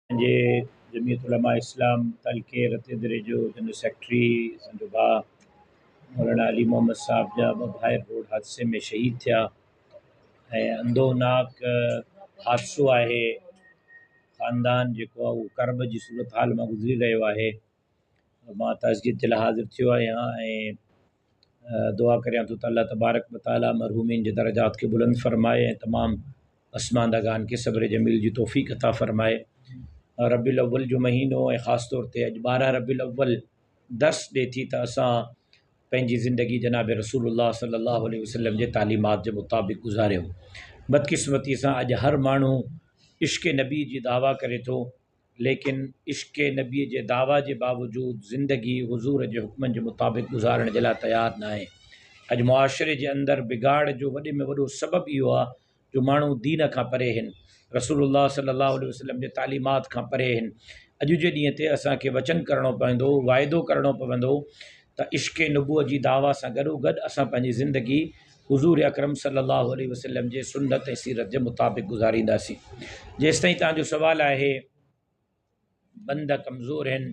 جي جمعيت علماء اسلام تعلقي رتيدري جو جنرل سيڪريٽري اسان جو ڀاء مولانا علي محمد صاحب جا ٻه ڀائر روڊ حادثي ۾ شهيد ٿيا ۽ اندوهناڪ حادثو آهي. خاندان جيڪو آهي اهو ڪرب جي صورت حال مان گذري رهيو آهي. مان تعزيت جي لاء حاضر ٿيو آهيان ۽ دعا ڪريان ٿو ته الله تبارڪ وتعاليٰ مرحومين جي درجات کي بلند فرمائي ۽ تمام پسماندگان کي صبر جميل جي توفيق عطا فرمائي. ربيع الاول جو مهينو ۽ خاص طور تي اڄ 12 ربيع الاول درس ڏي ٿي ته اسان پنهنجي زندگي جناب رسول الله صلي الله عليه وسلم جي تعليمات جي مطابق گذاريون. بدقسمتي سان اڄ هر ماڻهو عشق نبي جي دعويٰ ڪري ٿو، ليڪن عشق نبي جي دعويٰ جي باوجود زندگي حضور جي حڪمن جي مطابق گذارڻ جي لاء تيار ناهي. اڄ معاشري جي اندر بگاڙ جو وڏي ۾ وڏو سبب اهو آهي جو ماڻهو دين کان پري هن، رسول الله صلي الله عليه وسلم جي تعليمات کان پري هن. اڄ جي ڏينهن تي اسان کي وچن ڪرڻو پوندو، واعدو ڪرڻو پوندو ته عشق نبوت جي دعويٰ سان گڏوگڏ اسان پنهنجي زندگي حضور اڪرم صلي الله عليه وسلم جي سنت ۽ سيرت جي مطابق گذارينداسين. جيستائين توهان جو سوال آهي بند ڪمزور آهن،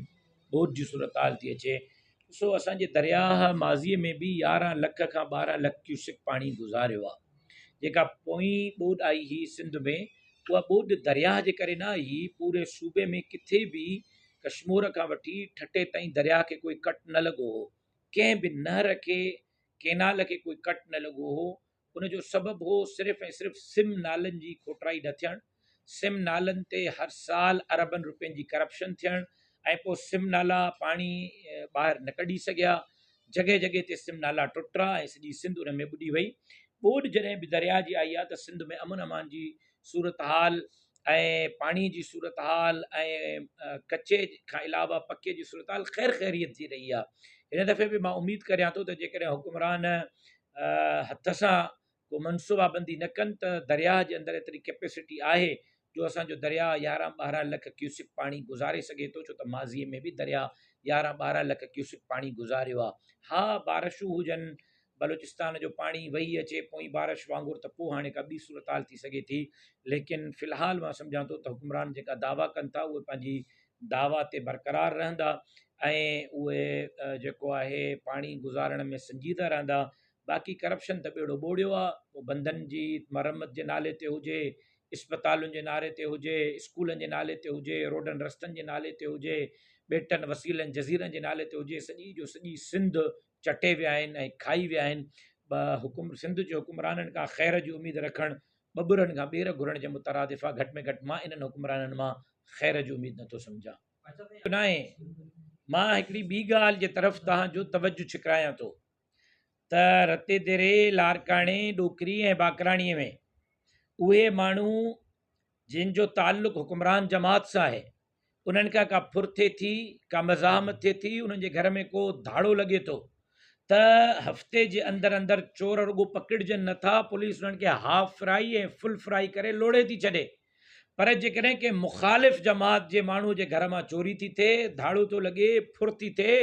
ٻوڏ جي صورتحال ٿي اچي، ڏسو اسان جي درياهه ماضيء ۾ به 11 لک کان 12 لک ڪيوسڪ پاڻي گذاريو آهي. جيڪا پوئين ٻوڏ آئي هئي سنڌ ۾ اها ٻوڏ درياهه جي ڪري نه آئي هئي، پوري صوبي ۾ ڪٿي به ڪشمور کان وٺي ٺٽي تائين درياهه کي ڪوئي ڪٽ نه لڳو هو، ڪنهن به نهر کي ڪينال کي ڪوئي ڪٽ نه لڳو هو، ان جو سبب هو صرف ۽ صرف سم نالن جي کوٽرائي نه ٿيڻ، سم نالن تي هر سال اربن روپين جي ڪرپشن ٿيڻ ۽ پوء سم نالا پاڻي ٻاهر نه ڪڍي سگهيا، جڳهه جڳهه تي سم نالا ٽٽا ۽ سڄي سنڌ ان ۾ ٻڏي وئي. ٻوڏ جڏهن به درياء جي آئي آهي ته سنڌ ۾ امن امان جي صورتحال ۽ پاڻي جي صورتحال ۽ ڪچي کان علاوه پڪي جي صورتحال خير خيريت جي رهي آهي. هن دفعي به مان اميد ڪريان ٿو ته جيڪڏهن حڪمران هٿ سان ڪو منصوبابندي نه ڪن ته درياهه جي اندر ايتري ڪيپيسٽي آهي جو اسان جو درياهه 11 12 لک ڪيوسڪ پاڻي گذاري سگهي ٿو، ڇو ته ماضي ۾ به درياهه 11 12 لک ڪيوسڪ پاڻي گذاريو آهي. ها بارشون هجن، بلوچستان جو پاڻي وهي اچي پوئين بارش وانگر ته پوء هاڻي ڪا ٻي صورتحال ٿي سگهي ٿي، ليڪن في الحال مان سمجهان ٿو ته حڪمران جيڪا دعويٰ ڪن ٿا اهي پنهنجي دعويٰ تي برقرار رهندا ۽ اهي جيڪو آهي پاڻي گذارڻ ۾ سنجيده رهندا. باقي ڪرپشن ته ٻيڙو ٻوڙيو آ، پوء بندن جي مرمت جي نالي تي هجي، اسپتالن جي نعري تي هجي، اسڪولن جي نالي تي هجي، روڊن رستن جي نالي تي هجي، ٻيٽن وسيلن جزيرن جي نالي تي هجي، سڄي جو سڄي سنڌ چٽي ويا آهن ۽ کائي ويا آهن. حڪم سنڌ جي حڪمرانن کان خير جي اميد رکڻ ٻٻرن کان ٻير گهرڻ جي مترادف آ، گهٽ ۾ گهٽ مان انهن حڪمرانن مان خير جي اميد نٿو سمجهان. ناهي. مان هڪڙي ٻي ڳالهه جي طرف توهان جو توجه ڇڪرايان ٿو ته رتيديري، لاڙڪاڻي، ڏوڪري ۽ باقراڻي ۾ اهي ماڻهو جن جو تعلق حڪمران جماعت سان آهي، انهن کان ڪا ڦر ٿئي ٿي، ڪا مزاحمت ٿئي ٿي، انهن جي گهر ۾ ڪو ڌاڙو لڳي ٿو ته هفتي جي اندر اندر چور رڳو پڪڙجن نٿا، پوليس انهن کي هاف فرائي ۽ فل فرائي ڪري لوڙهي ٿي ڇڏي. پر جيڪڏهن ڪنهن مخالف جماعت جي ماڻهو جي گهر مان چوري ٿي ٿئي، ڌاڙو ٿو لڳي، ڦر ٿي ٿئي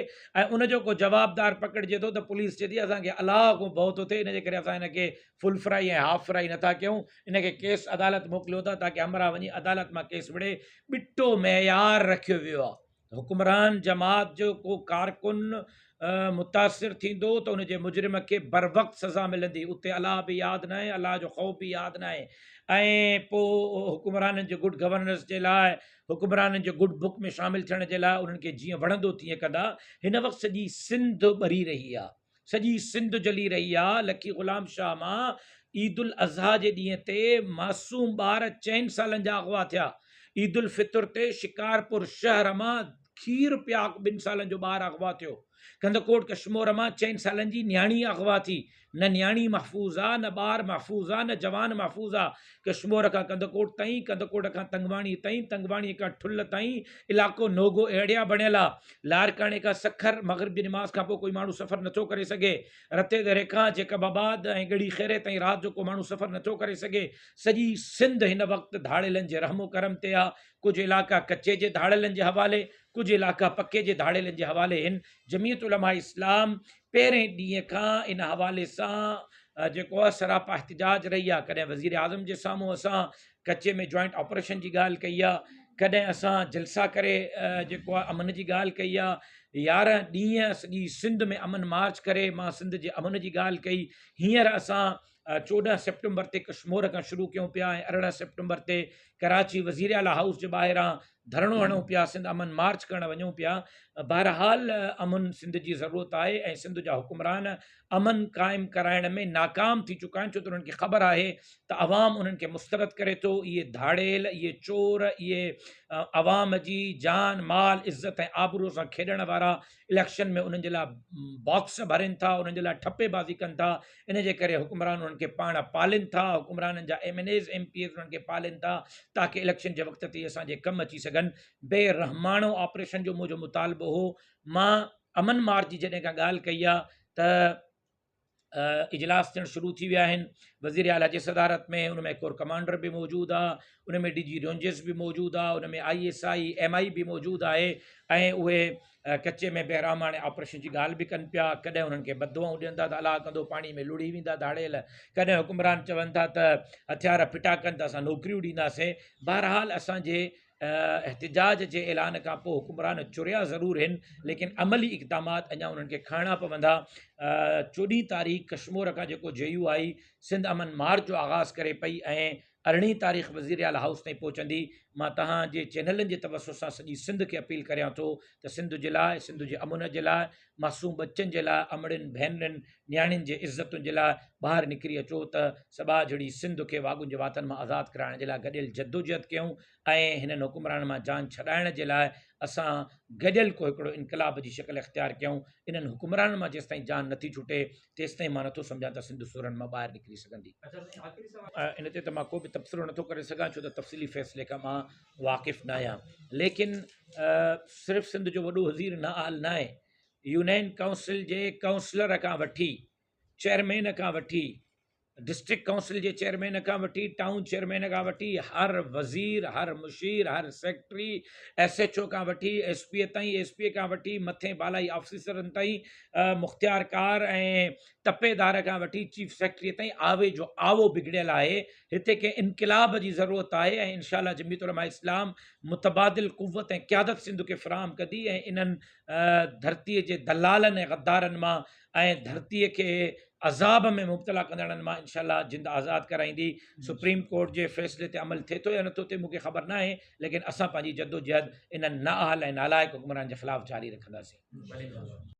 ۽ ان جو ڪو جوابدار پڪڙجي ٿو ته پوليس چئي ٿي اسان کي الله کان ڀؤ ٿو ٿئي ان جي ڪري اسان هن کي فل فرائي ۽ هاف فرائي نٿا ڪيون، ان کي ڪيس عدالت موڪليون ٿا تاڪه همراهه وڃي عدالت مان ڪيس وڙهي. ٻٽو معيار رکيو ويو آهي. حڪمران جماعت جو ڪو ڪارڪن متاثر ٿيندو ته ان جي مجرم کي بروقت سزا ملندي، اتي الله به ياد ناهي، الله جو خوف به ياد ناهي ۽ پوء حڪمرانن جي گڊ گورننس جي لاء حڪمرانن جي گڊ بڪ ۾ شامل ٿيڻ جي لاء انهن کي جيئن وڻندو تيئن ڪندا. هن وقت سڄي سنڌ ٻري رهي آهي، سڄي سنڌ جلي رهي آ، لکي غلام شاهه مان عيد الاضحيٰ جي ڏينهن تي معصوم ٻار چئن سالن جا اغوا ٿيا، عيد الفطر تي شڪارپور شهر مان کير پياڪ ٻن سالن جو ٻار اغوا ٿيو، ڪنڌڪوٽ ڪشمور مان چئن سالن جي نياڻي اغوا ٿي، نه نياڻي محفوظ آ، نه ٻار محفوظ آ، نه جوان محفوظ آ، ڪشمور کان ڪنڌڪوٽ تائين، ڪنڌڪوٽ کان تنگواڻي تائين، تنگواڻي کان ٺل تائين علائقو نوگو ايريا بڻيل آ، لاڙڪاڻي کان سکر مغرب جي نماز کان پوء ڪوئي ماڻهو سفر نٿو ڪري سگهي، رتي دري کان جيڪب آباد ۽ ڳڙهي خيري تائين رات جو ڪو ماڻهو سفر نٿو ڪري سگهي، سڄي سنڌ هن وقت ڌاڙيلن جي رحم و ڪرم تي آ، ڪجهه علائقا ڪچي جي ڌاڙيلن جي حوالي، ڪجهه علائقا پڪي جي ڌاڙيلن جي حوالي هن، جمعيت علماء اسلام پهرين ڏينهن کان ان حوالي سان جيڪو آ سراپا احتجاج رهي آ، ڪڏهن وزيراعظم جي سامهون اسان ڪچي ۾ جوائنٽ آپريشن جي ڳالهه ڪئي آ، ڪڏهن اسان جلسا ڪري جيڪو آهي امن جي ڳالهه ڪئي آهي 11 ڏينهن سڄي سنڌ ۾ امن مارچ ڪري مان سنڌ جي امن جي ڳالهه ڪئي. هينئر اسان 14 سيپٽمبر تي ڪشمور کان شروع ڪيون پيا ۽ 18 سيپٽمبر تي ڪراچي وزير اعليٰ هائوس جي ٻاهران ڌرڻو هڻون پيا، سنڌ امن مارچ ڪرڻ وڃون پيا. بهرحال امن سنڌ جي ضرورت آهي ۽ سنڌ جا حڪمران امن قائم ڪرائڻ ۾ ناڪام ٿي چڪا آهن، ڇو ته انهن کي خبر آهي ته عوام انهن کي مسترد ڪري ٿو. اهي ڌاڙيل، اهي چور، اهي عوام جي جان، مال، عزت ۽ آبرو سان کيڏڻ وارا اليڪشن ۾ انهن جي لاء باڪس ڀرين ٿا، انهن جي لاء ٺپي بازي ڪن ٿا. ان جي ڪري حڪمران انهن کي پاڻ پالين ٿا، حڪمرانن جا M N As, M P As انهن کي پالين ٿا تاڪه اليڪشن جي وقت تي اسان جي ڪم اچي سگهن. بي رحماڻو آپريشن جو منهنجو مطالبو هو. مان امن مارچ جي جڏهن کان ڳالهه ڪئي آهي ته اجلاس ٿيڻ شروع ٿي ويا آهن وزير اعليٰ جي صدارت ۾، ان ۾ ڪور ڪمانڊر به موجود آهي، ان ۾ ڊي جي رينجرز به موجود آهي، ان ۾ I S I, M I به موجود آهي ۽ اهي ڪچي ۾ بهراماڻي آپريشن جي ڳالهه به ڪن پيا. ڪڏهن انهن کي بددعائون ڏين ٿا ته الله ڪندو پاڻي ۾ لڙهي ويندا ڌاڙيل، ڪڏهن حڪمران چون ٿا ته هٿيار ڦٽا ڪن ته اسان نوڪريون ڏينداسين. بهرحال اسان جي احتجاج جي اعلان کان پوء حڪمران چريا ضرور هن ليڪن عملي اقدامات اڃا انهن کي کڻڻا پوندا. 14 تاريخ ڪشمور کان جيڪو جي يو آء سنڌ امن مارچ جو آغاز ڪري پئي ۽ 18 تاريخ وزير اعليٰ هائوس تائين پهچندي. مان توهان جي چينلن جي توسط سان سڄي سنڌ کي اپيل ڪريان ٿو ته سنڌ جي لاء، سنڌ جي امن جي لاء، معصوم ٻچن جي لاء، امڙين، ڀينرن، نياڻين جي عزتن جي لاء ٻاهر نڪري اچو ته سٻاجهڙي سنڌ کي واڳون جي واتن مان آزاد ڪرائڻ جي لاء گڏيل جدوجهد ڪيون ۽ هنن حڪمرانن مان جان ڇڏائڻ جي لاء اسان گڏيل ڪو هڪڙو انقلاب جي شڪل اختيار ڪيون. انهن حڪمرانن مان جيستائين جان نٿي ڇٽي تيستائين مان نٿو سمجهان ته سنڌ سورن مان ٻاهر نڪري سگهندي. ان تي ته مان ڪو به تبصرو نٿو ڪري سگهان ڇو ته تفصيلي فيصلي کان مان واقف ناهيان ليڪن صرف سنڌ جو وڏو وزير نااهل ناهي، يونين ڪائونسل جي ڪائونسلر کان وٺي چيئرمين کان وٺي ڊسٽرڪٽ ڪائونسل جي چيئرمين کان وٺي ٽائون چيئرمين کان وٺي هر وزير، هر مشير، هر سيڪريٽري، ايس ايڇ او کان وٺي ايس پي تائين، ايس پي کان وٺي مٿين بالائي آفيسرن تائين، مختيارڪار ۽ تپيدار کان وٺي چيف سيڪريٽري تائين آوي جو آوو بگڙيل آهي. هتي ڪنهن انقلاب جي ضرورت آهي ۽ انشاء الله جمعيت علماء اسلام متبادل قوت ۽ قيادت سنڌ کي فراهم ڪندي ۽ انهن ڌرتي جي دلالن ۽ غدارن مان ۽ ڌرتي کي عذاب ۾ مبتلا ڪندڙن مان انشاء الله جند آزاد ڪرائيندي. سپريم ڪورٽ جي فيصلي تي عمل ٿئي ٿو يا نٿو ٿئي مون کي خبر ناهي ليڪن اسان پنهنجي جدوجهد انهن نااهل ۽ نالائق حڪمرانن جي خلاف جاري رکنداسين.